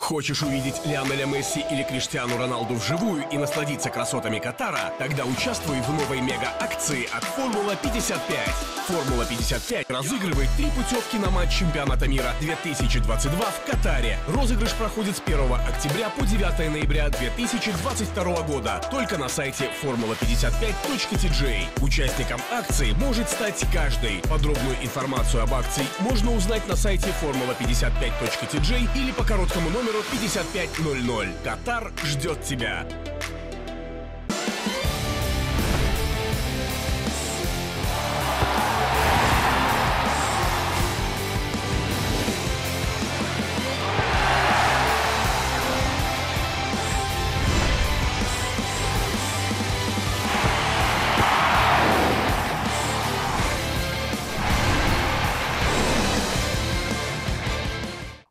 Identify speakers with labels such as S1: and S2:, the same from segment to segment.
S1: Хочешь увидеть Лионеля Месси или Криштиану Роналду вживую и насладиться красотами Катара? Тогда участвуй в новой мега-акции от «Формула-55». «Формула-55» разыгрывает 3 путевки на матч чемпионата мира 2022 в Катаре. Розыгрыш проходит с 1 октября по 9 ноября 2022 года. Только на сайте formula55.tj. Участником акции может стать каждый. Подробную информацию об акции можно узнать на сайте formula55.tj или по короткому номеру 5500. Катар ждет тебя.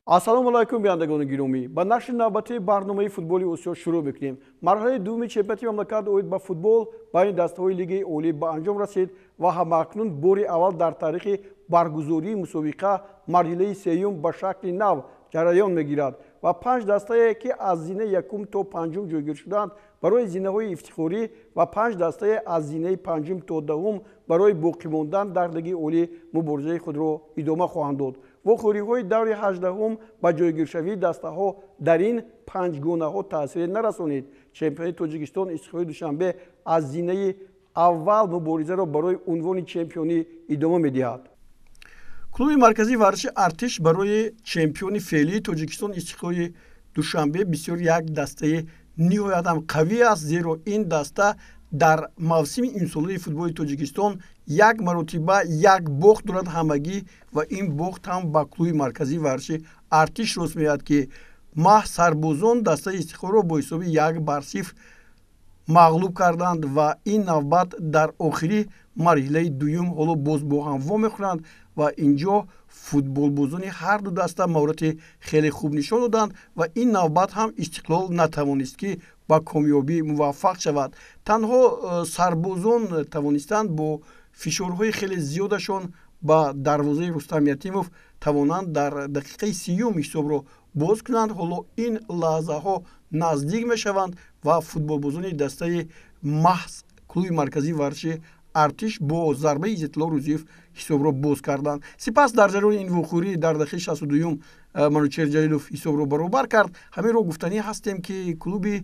S2: Ассалому алайкум, бинандагони гиромӣ. Ба нашри навбатии барномаи футболи Осиё шурӯъ мекунем. Марҳилаи дуввуми чемпионати мамлакат оид ба футбол байни дастаҳои Лигаи Олӣ ба анҷом расид ва ҳамакнун бори аввал дар таърихи баргузории мусобиқа марҳилаи сеюм ба шакли нав ҷараён мегирад ва 5 дастае, ки аз зинаи якум то панҷум ҷойгир шуданд, барои зинаҳои ифтихорӣ ва 5 дастае аз зинаи панҷум то даҳум барои боқӣ мондан дар Лигаи Олӣ муборизаи худро идома хоҳанд дод. Вохӯриҳои даври 18-ум ба ҷойгиршавии дастаҳо дар ин панҷгонаҳо таъсире нарасонид. Чемпиони Тоҷикистон Истиқлоли Душанбе аз зинаи аввал муборизаро барои унвони чемпионӣ идома медиҳад. Клуби марказии варзиши Артиш барои чемпиони феълии Тоҷикистон Истиқлоли Душанбе бисёр як дастаи ниҳоятам қавӣ аст, зеро ин даста дар мавсими имсолаи футболи Тоҷикистон як маротиба як бохт дорад ҳамагӣ ва ин бохт ҳам ба клуби марказии варзиши Артиш рост меояд, ки маҳз сарбозон дастаи Истиқлолро бо ҳисоби 1-0 мағлуб карданд ва ин навбат дар охири марҳилаи дуюм ҳоло боз бо ҳам вомехӯранд ва инҷо футболбозони ҳар ду даста маҳорати хеле хуб нишон доданд ва ин навбат ҳам Истиқлол натавонист, ки ба комёбӣ муваффақ шавад. Танҳо сарбозон тавонистанд бо фишорҳои хеле зиёдашон ба дарвозаи Рустам Ятимов тавонанд дар дақиқаи 30 ҳисобро боз кунанд. Ҳоло ин лаҳзаҳо наздик мешаванд ва футболбозони дастаи маҳз клуби марказии варзиши Артиш бо зарбаи Иззатулло Рӯзиев ҳисобро боз карданд. Сипас дар ҷараёни ин вохӯрӣ дар дақиқаи 62-юм Манучер Ҷалилов ҳисобро баробар кард. Ҳаминро гуфтанӣ ҳастем, ки клуби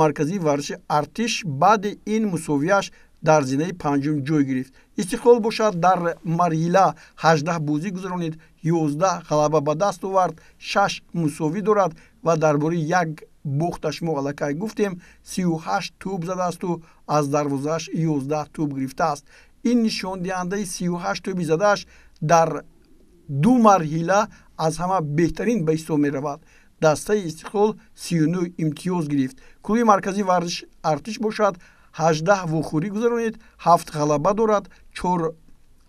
S2: марказии варзиши Артиш баъди ин мусовияш дар зинаи панҷум ҷой гирифт. Истиқлол бошад дар марҳила 18 бозӣ гузаронид, 11 ғалаба ба даст овард, 6 мусовӣ дорад ва дар бораи як бохташ мо аллакай гуфтем, 38 тӯб задаасту аз дарвозааш 11 тӯб гирифтааст. Ин нишондиҳандаи 38 тӯби задааш дар ду марҳила аз ҳама беҳтарин ба ҳисоб меравад. Дастаи Истиқлол 39 имтиёз гирифт. Клуби марказии варзиш Артиш бошад 18 вохӯрӣ гузаронид, 7 ғалаба дорад, 4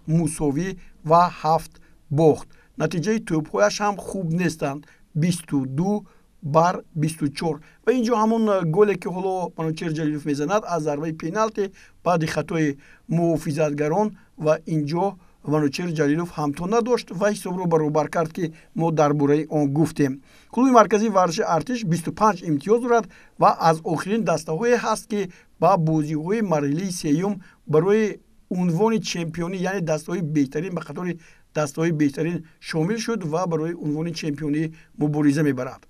S2: мусовӣ ва 7 бохт. Натиҷаи тӯбҳояш ҳам хуб нестанд, 22-24. Ва инҷо ҳамон голе, ки ҳоло Манучер Ҷалилов мезанад аз зарбаи пеналти баъди хатои муҳофизатгарон ва инҷо Манучер Ҷалилов ҳамто надошт ва ҳисобро баробар кард, ки мо дар бораи он гуфтем. Клуби марказии варзиши Артиш 25 имтиёз дорад ва аз охирин дастаҳое ҳаст, ки ба бозиҳои марҳилаи сеюм барои унвони чемпионӣ, яъне дастаҳои беҳтарин ба қатори дастаҳои беҳтарин шомил шуд ва барои унвони чемпионӣ мубориза мебарад.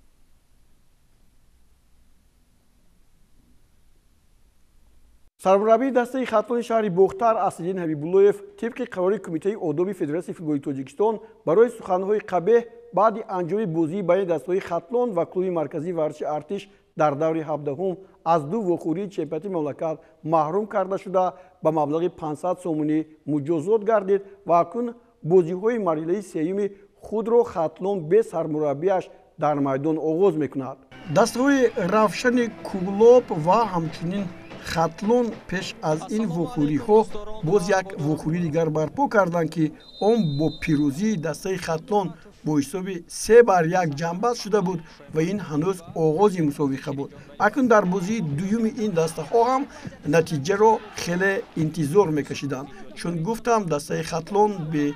S2: Сармураббии дастаи Хатлони шаҳри Бохтар Аслиддин Ҳабибуллоев тибқи қарори Кумитаи одоби Федератсияи футболи Тоҷикистон барои суханҳои қабеҳ баъди анҷоми бозии байни дастаҳои Хатлон ва клуби марказии варзиши Артиш дар даври 17-ум аз ду вохӯрии чемпионати мамлакат маҳрум карда шуда ба маблағи 500 сомонӣ муҷозот гардид ва акнун бозиҳои марҳилаи сеюми худро Хатлон бе сармураббиаш дар майдон оғоз мекунад. Дастаҳои Равшани Кӯлоб ва ҳамчунин Хатлон пеш аз ин вохӯриҳо боз як вохӯрии дигар барпо карданд, ки он бо пирӯзии дастаи Хатлон бо ҳисоби 3-1 ҷамъбаст шуда буд ва ин ҳанӯз оғози мусобиқа буд. Акнун дар бозии дуюми ин дастаҳо ҳам натиҷаро хеле интизор мекашиданд, чун гуфтам дастаи Хатлон бе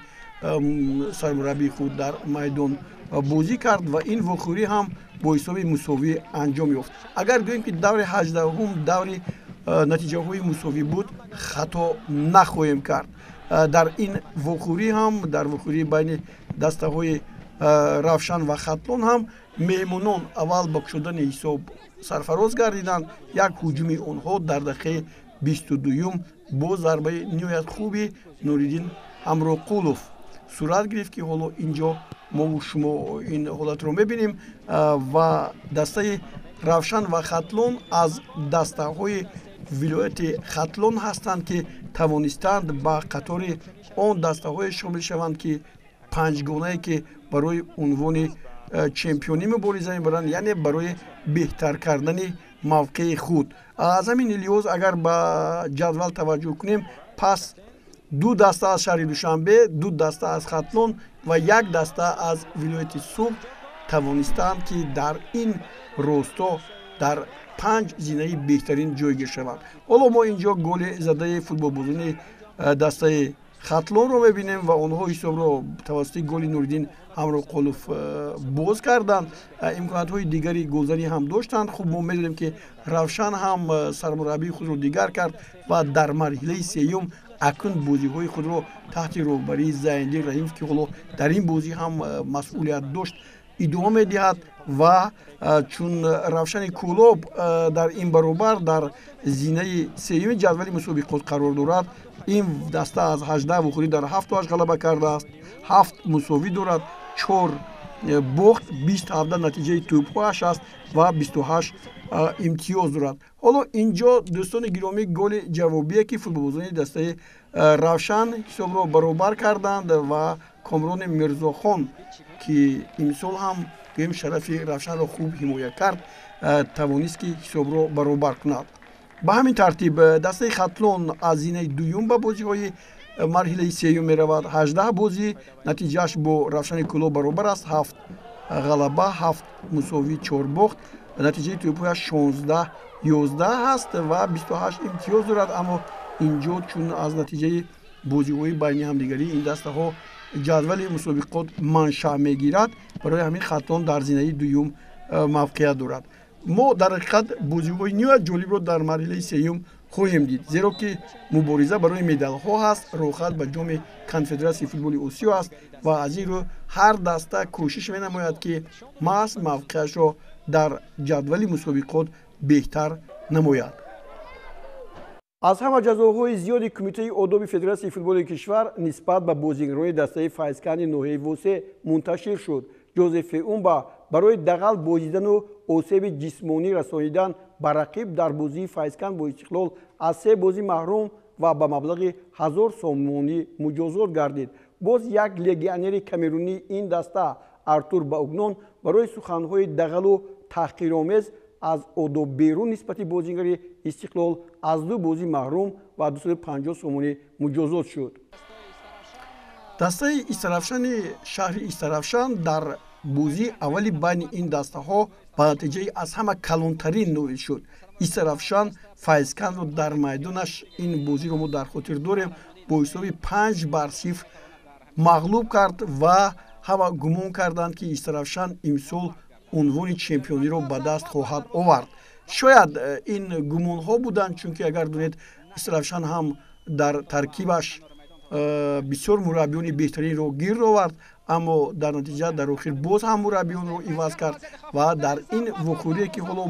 S2: сармураббии худ дар майдон бозӣ кард ва ин вохӯрӣ ҳам бо ҳисоби мусовӣ анҷом ёфт. Агар гӯем, ки даври 18-ум даври натиҷаҳои мусовӣ буд, хато нахоҳем кард. Дар ин вохӯрӣ ҳам, дар вохӯрии байни дастаҳои Равшан ва Хатлон ҳам, меҳмонон аввал ба кушодани ҳисоб сарфароз гардиданд. Як ҳуҷуми онҳо дар дақиқаи 22-юм бо зарбаи ниҳоят хуби Нуриддин Ҳамроқулов сурат гирифт, ки ҳоло инҷо мову шумо ин ҳолатро мебинем. Ва дастаи Равшан ва Хатлон аз дастаҳои вилояти Хатлон ҳастанд, ки тавонистанд ба қатори он дастаҳое шомил шаванд, ки панҷгонае, ки барои унвони чемпионӣ мубориза мебаранд, яъне барои беҳтар кардани мавқеи худ. Аз ҳамин лиҳоз, агар ба ҷадвал таваҷҷӯҳ кунем, пас ду даста аз шаҳри Душанбе, ду даста аз Хатлон ва як даста аз вилояти Суғд тавонистаанд, ки дар ин росто дар панҷ зинаи беҳтарин ҷойгир шаванд. Ҳоло мо инҷо голи задаи футболбозони дастаи Хатлонро мебинем ва онҳо ҳисобро тавассути голи Нуриддин Ҳамроқулов боз карданд. Имкониятҳои дигари голзанӣ ҳам доштанд. Хуб, мо медонем, ки Равшан ҳам сармураббии худро дигар кард ва дар марҳилаи сеюм акнун бозиҳои худро таҳти роҳбарии Зайниддин Раҳимов, ки ҳоло дар ин бозӣ ҳам масъулият дошт, идома медиҳад. Ва чун Равшани Кӯлоб дар ин баробар дар зинаи сеюми ҷадвали мусобиқот қарор дорад, ин даста аз 18 вохӯрӣ дар ҳафтуаш ғалаба кардааст, ҳафт мусовӣ дорад, чор бохт, 20-17 натиҷаи тӯбҳояш аст ва 28 имтиёз дорад. Ҳоло инҷо, дӯстони гиромӣ, голи ҷавобие, ки футболбозони дастаи Равшан ҳисобро баробар карданд ва Комрони Мирзохон, ки имсол ҳам гӯем шарафи Равшанро хуб ҳимоя кард, тавонист, ки ҳисобро баробар кунад. Ба ҳамин тартиб дастаи Хатлон аз зинаи дуюм ба бозиҳои марҳилаи сеюм меравад. 18 бозӣ, натиҷааш бо Равшани Кӯлоб баробар аст: ҳафт ғалаба, ҳафт мусовӣ, чор бохт. Натиҷаи тӯбҳояш 16-11 аст ва 28 имтиёз дорад. Аммо инҷо, чун аз натиҷаи бозиҳои байни ҳамдигарии ин дастаҳо ҷадвали мусобиқот маншаъ мегирад, барои ҳамин Хатлон дар зинаи дуюм мавқеият дорад. Мо дар ҳақиқат бозиҳои ниҳоят ҷолибро дар марҳилаи сеюм хоҳем дид, зеро ки мубориза барои медалҳо ҳаст, роҳхат ба ҷоми Конфедератсияи футболи Осиё аст ва аз ин рӯ ҳар даста кӯшиш менамояд, ки маҳз мавқеашро дар ҷадвали мусобиқот беҳтар намояд. Аз ҳама ҷазоҳои зиёди Кумитаи одоби Федератсияи футболи кишвар нисбат ба бозигарони дастаи Файзканди ноҳияи Восе мунташир шуд. Ҷозеф Умба барои дағал бозидану осеби ҷисмонӣ расонидан ба рақиб дар бозии Файзканд бо Истиқлол аз се бозӣ маҳрум ва ба маблағи 1000 сомонӣ муҷозот гардид. Боз як легионери камерунии ин даста, Артур Баугнон, барои суханҳои дағалу таҳқиромез, аз одоб берун нисбати бозигари Истиқлол аз ду бозӣ маҳрум ва 250 сомонӣ муҷозот шуд. Дастаи Истарафшани шаҳри Истарафшан дар бозии аввали байни ин дастаҳо ба натиҷаи аз ҳама калонтарин ноил шуд. Истарафшан Файзкандро дар майдонаш, ин бозиро мо дар хотир дорем, бо ҳисоби 5-0 мағлуб кард ва ҳама гумон карданд, ки Истарафшан имсол унвони чемпиониро ба даст хоҳад овард. Шояд ин гумонҳо буданд, чунки агар донед, Истарафшан ҳам дар таркибаш бисёр мураббиёни беҳтаринро гирд овард, аммо дар натиҷа дар охир боз ҳам мураббиёнро иваз кард. Ва дар ин вохӯрие, ки ҳоло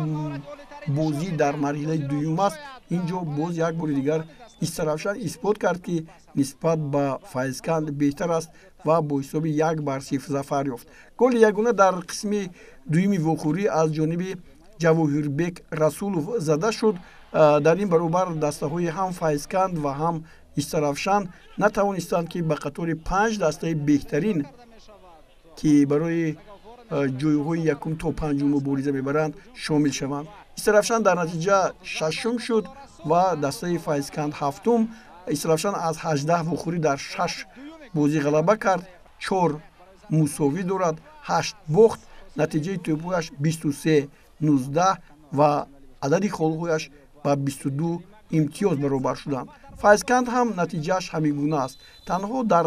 S2: бозӣ дар марҳилаи дуюм аст, инҷо боз як бори дигар Истарафшан исбот кард, ки нисбат ба Файзканд беҳтар аст ва бо ҳисоби 1-0 зафар ёфт. Голи ягона дар қисми дуюми вохӯрӣ аз ҷониби Ҷавоҳирбек Расулов зада шуд. Дар ин баробар дастаҳои ҳам Файзканд ва ҳам Истарафшан натавонистанд, ки ба қатори панҷ дастаи беҳтарин, ки барои ҷойҳои якум то панҷум мубориза мебаранд, шомил шаванд. Истарафшан дар натиҷа шашум шуд ва дастаи Файзканд ҳафтум. Истарафшан аз 18 вохӯрӣ дар шаш бозӣ ғалаба кард, чор мусовӣ дорад, ҳашт бохт. Натиҷаи тӯбҳояш 23-19 ва адади холҳояш ба 22 имтиёз баробар шуданд. Файзканд ҳам натиҷааш ҳамин гуна аст. Танҳо дар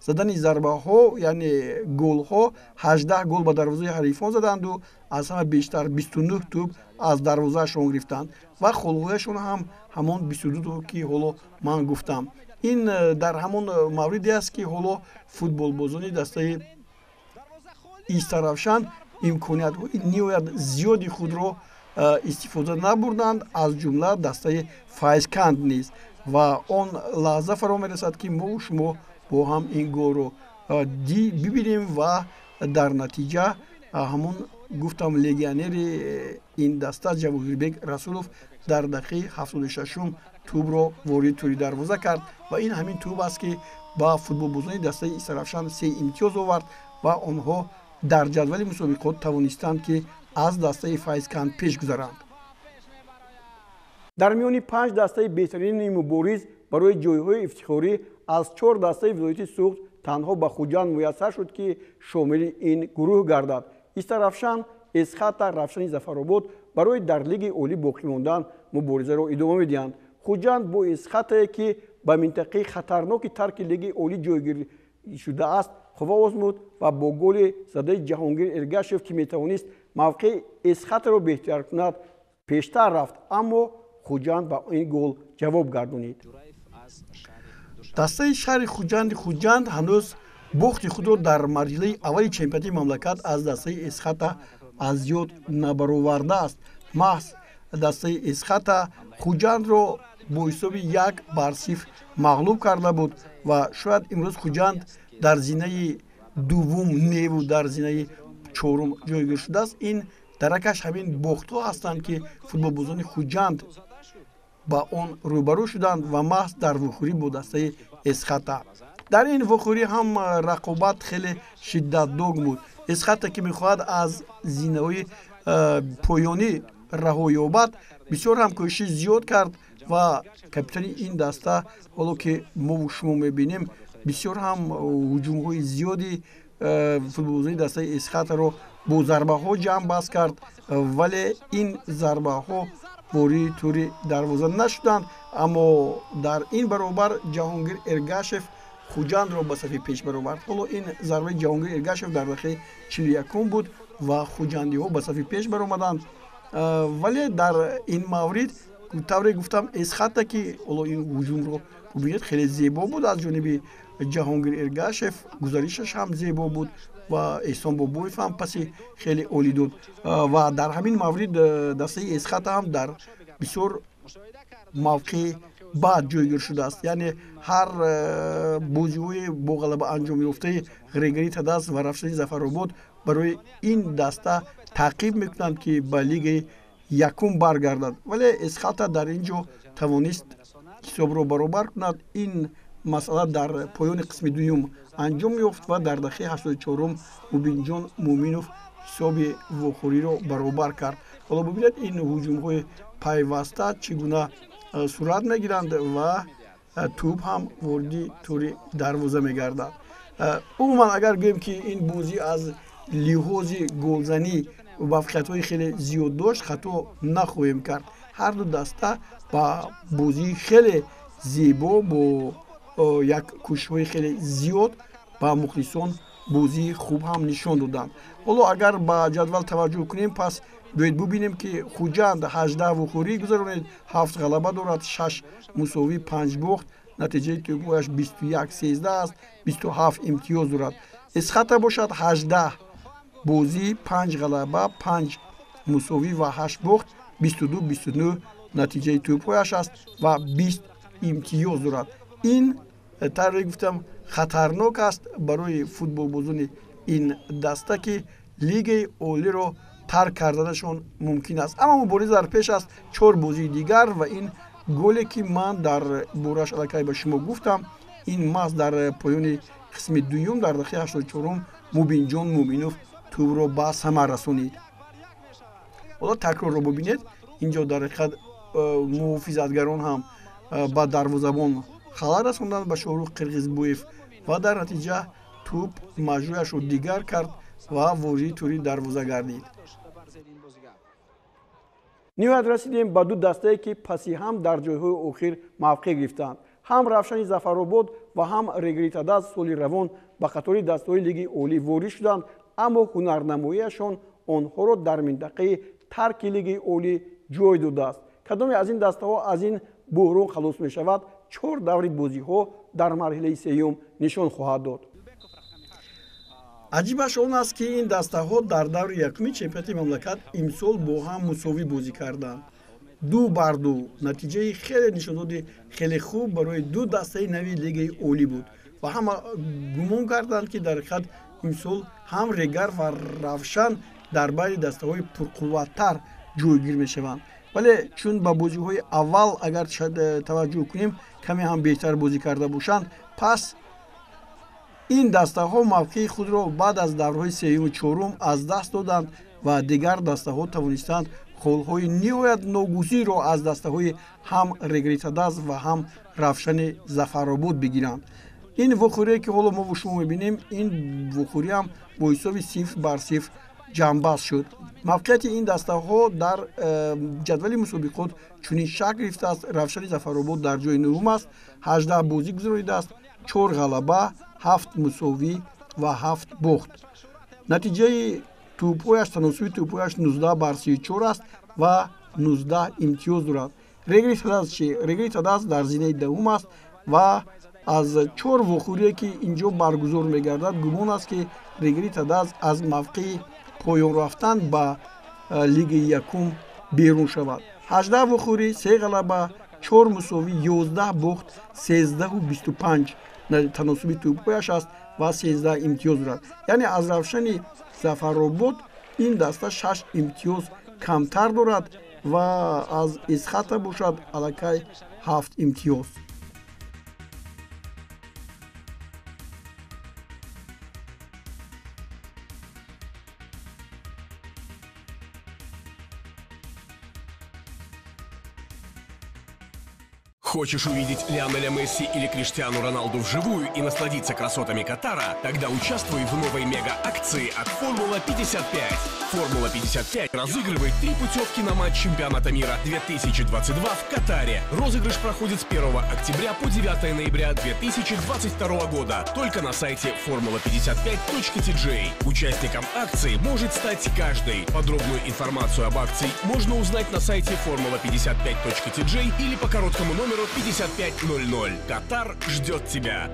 S2: Задани зарбаҳо, яъне голҳо, 18 гол ба дарвозаи ҳарифон заданду аз ҳама бештар 29 тӯб аз дарвозаашон гирифтанд ва холҳояшон ҳам ҳамон 22 то, ки ҳоло ман гуфтам. Ин дар ҳамон мавриде аст, ки ҳоло футболбозони дастаи Истаравшан имкониятҳои ниҳоят зиёди худро истифода набурданд, аз ҷумла дастаи Файзканд низ. Ва он лаҳза фаро мерасад, ки мо шумо бо ҳам ин голро бибинем ва дар натиҷа ҳамон гуфтам легионери ин даста Ҷавоҳирбек Расулов дар дақиқаи 76-ум тӯбро ворид тӯри дарвоза кард ва ин ҳамин тӯб аст, ки ба футболбозони дастаи Истаравшан се имтиёз овард ва онҳо дар ҷадвали мусобиқот тавонистанд, ки аз дастаи Файзканд пеш гузаранд. Дар миёни панҷ дастаи беҳтарини мубориз барои ҷойҳои ифтихорӣ аз чор дастаи вилояти Суғд танҳо ба Хуҷанд муяссар шуд, ки шомили ин гурӯҳ гардад. Истаравшан, Эсхата, Равшани Зафаробод барои дар лиги олӣ боқӣ мондан муборизаро идома медиҳанд. Хуҷанд бо Эсхатае, ки ба минтақаи хатарноки тарки лиги олӣ ҷойгир шудааст, қувва озмуд ва бо голи задаи Ҷаҳонгир Эргашев, ки метавонист мавқеи Эсхатаро беҳтар кунад, пештар рафт, аммо Хуҷанд ба ин гол ҷавоб гардонид.
S3: Дастаи шаҳри Хуҷанди Хуҷанд ҳанӯз бохти худро дар марҳилаи аввали чемпионати мамлакат аз дастаи Эсхата аз ёд набаровардааст. Маҳз дастаи Эсхата Хуҷандро бо ҳисоби 1-0 мағлуб карда буд ва шояд имрӯз Хуҷанд дар зинаи дуввум неву дар зинаи чорум ҷойгир шудааст. Ин даракаш ҳамин бохтҳо ҳастанд, ки футболбозони Хуҷанд ба он рӯбарӯ шуданд ва маҳз дар вохӯрӣ бо дастаи Эсхата. Дар ин вохӯрӣ ҳам рақобат хеле шиддатнок буд. Эсхата, ки мехоҳад аз зинаҳои поёнӣ раҳо ёбад, бисёр ҳам кӯшиши зиёд кард ва капитани ин даста, ҳоло ки мову шумо мебинем, бисёр ҳам ҳуҷумҳои зиёди футболбозони дастаи Эсхатаро бо зарбаҳо ҷамъ баст кард, вале ин зарбаҳо вориди тӯри дарвоза нашуданд. Аммо дар ин баробар Ҷаҳонгир Эргашев Хуҷандро ба сафи пеш баровард. Ҳоло ин зарбаи Ҷаҳонгир Эргашев дар дақиқаи 41-ум буд ва хуҷандиҳо ба сафи пеш баромаданд. Вале дар ин маврид, тавре гуфтам, Эсхата, ки ҳоло ин ҳуҷумро бубинед, хеле зебо буд аз ҷониби Ҷаҳонгир Эргашев, гузаришаш ҳам зебо буд ва Эҳсон Бобоев ҳам паси хеле олӣ дод. Ва дар ҳамин маврид дастаи Эсхата ҳам дар бисёр мавқеи бад ҷойгир шудааст. Яъне ҳар бозиҳои бо ғалаба анҷом ёфтаи Грегори Тадас ва Равшани Зафаробод барои ин даста таъқиб мекунанд, ки ба лигаи якум баргардад. Вале Эсхата дар ин ҷо тавонист ҳисобро баробар кунад. Ин масъала дар поёни қисми дуюм анҷом ёфт ва дар дақиқаи 84-ум Мубинҷон Муъминов ҳисоби вохӯриро баробар кард. Ҳоло бубинед, ин ҳуҷумҳои пайваста чӣ гуна сурат мегиранд ва тӯб ҳам вориди тӯри дарвоза мегардад. Умуман, агар гӯем, ки ин бозӣ аз лиҳози голзанӣ муваффақиятҳои хеле зиёд дошт, хато нахоҳем кард. Ҳар ду даста ба бозии хеле зебо бо як кӯшишҳои хеле зиёд ба мухлисон бозии хуб ҳам нишон доданд. Ҳоло агар ба ҷадвал таваҷҷӯҳ кунем, пас биёед бубинем, ки Хуҷанд 18 вохӯрӣ гузаронид, 7 ғалаба дорад, 6 мусовӣ, 5 бохт, натиҷаи тӯбҳояш 21-13 аст, 27 имтиёз дорад. Эсхата бошад 18 бозӣ, 5 ғалаба, 5 мусовӣ ва 8 бохт, 22-29 натиҷаи тӯбҳояш аст ва 20 имтиёз дорад. Ин, тавре гуфтам, хатарнок аст барои футболбозони ин даста, ки лигаи олиро тарк карданашон мумкин аст. Аммо мубориза дар пеш аст, чор бозии дигар. Ва ин голе, ки ман дар бораш аллакай ба шумо гуфтам, ин маҳз дар поёни қисми дуюм дар дақиқаи 84-ум Мубинҷон Муъминов тӯбро ба самар расонид. Ҳоло такрорро бубинед. Инҷо дар ҳақиқат муҳофизатгарон ҳам ба дарвозабон халал расонданд, ба Шоҳрух Қирғизбоев, ва дар натиҷа тӯб маҷрӯяшро дигар кард ва вориди тӯри дарвоза гардид.
S2: Ниҳоят расидем ба ду дастае, ки паси ҳам дар ҷойҳои охир мавқеъ гирифтанд. Ҳам Равшани Зафаробод ва ҳам Регари Тадаз соли равон ба қатори дастаҳои Лигаи Олӣ ворид шуданд, аммо ҳунарнамоияшон онҳоро дар минтақаи тарки Лигаи Олӣ ҷой додааст. Кадоме аз ин дастаҳо аз ин буҳрон халос мешавад, 4 даври бозиҳо дар марҳилаи сеюм нишон хоҳад дод.
S3: Аҷибаш он аст, ки ин дастаҳо дар даври якуми чемпионати мамлакат имсол бо ҳам мусовӣ бозӣ карданд. 2-2 натиҷаи хеле нишондоди хеле хуб барои ду дастаи нави Лигаи Олӣ буд ва ҳама гумон карданд, ки дар ҳақиқат имсол ҳам Регар ва Равшан дар байни дастаҳои пурқувваттар ҷойгир мешаванд. Вале чун ба бозиҳои аввал агар таваҷҷӯҳ кунем, каме ҳам беҳтар бозӣ карда бошанд, пас ин дастаҳо мавқеи худро баъд аз даврҳои сеюму чорум аз даст доданд ва дигар дастаҳо тавонистанд холҳои ниҳоят ногузирро аз дастаҳои ҳам Регари Тадаз ва ҳам Равшани Зафаробод бигиранд. Ин вохӯрие, ки ҳоло мо шумо мебинем, ин вохӯриам бо ҳисоби 0-0 ҷамъбаст шуд. Мавқеияти ин дастаҳо дар ҷадвали мусобиқот чунин шакл гирифтааст. Равшани Зафаробод дар ҷои нуҳум аст, 18 бозӣ гузаронидааст, 4 ғалаба, 7 мусовӣ ва 7 бохт. Натиҷаи тӯбҳояш, таносуби тӯбҳояш 19-34 аст ва 19 имтиёз дорад. Регари Тадаз чи? Регари Тадаз дар зинаи даҳум аст ва аз 4 вохӯрие, ки инҷо баргузор мегардад, гумон аст, ки Регари Тадаз аз мавқеи поён рафтан ба Лигаи якум берун шавад. 18 вохӯрӣ, 3 ғалаба, 4 мусовӣ, 11 бохт, 13-25 таносуби тӯбҳояш аст ва 13 имтиёз дорад. Яъне аз Равшани Зафаробод ин даста 6 имтиёз камтар дорад ва аз Исхата бошад аллакай 7 имтиёз.
S1: Хочешь увидеть Лионеля Месси или Криштиану Роналду вживую и насладиться красотами Катара? Тогда участвуй в новой мега-акции от Формула-55. Формула-55 разыгрывает 3 путевки на матч чемпионата мира 2022 в Катаре. Розыгрыш проходит с 1 октября по 9 ноября 2022 года только на сайте formula55.tj. Участником акции может стать каждый. Подробную информацию об акции можно узнать на сайте formula55.tj или по короткому номеру 5500. Катар ждет тебя.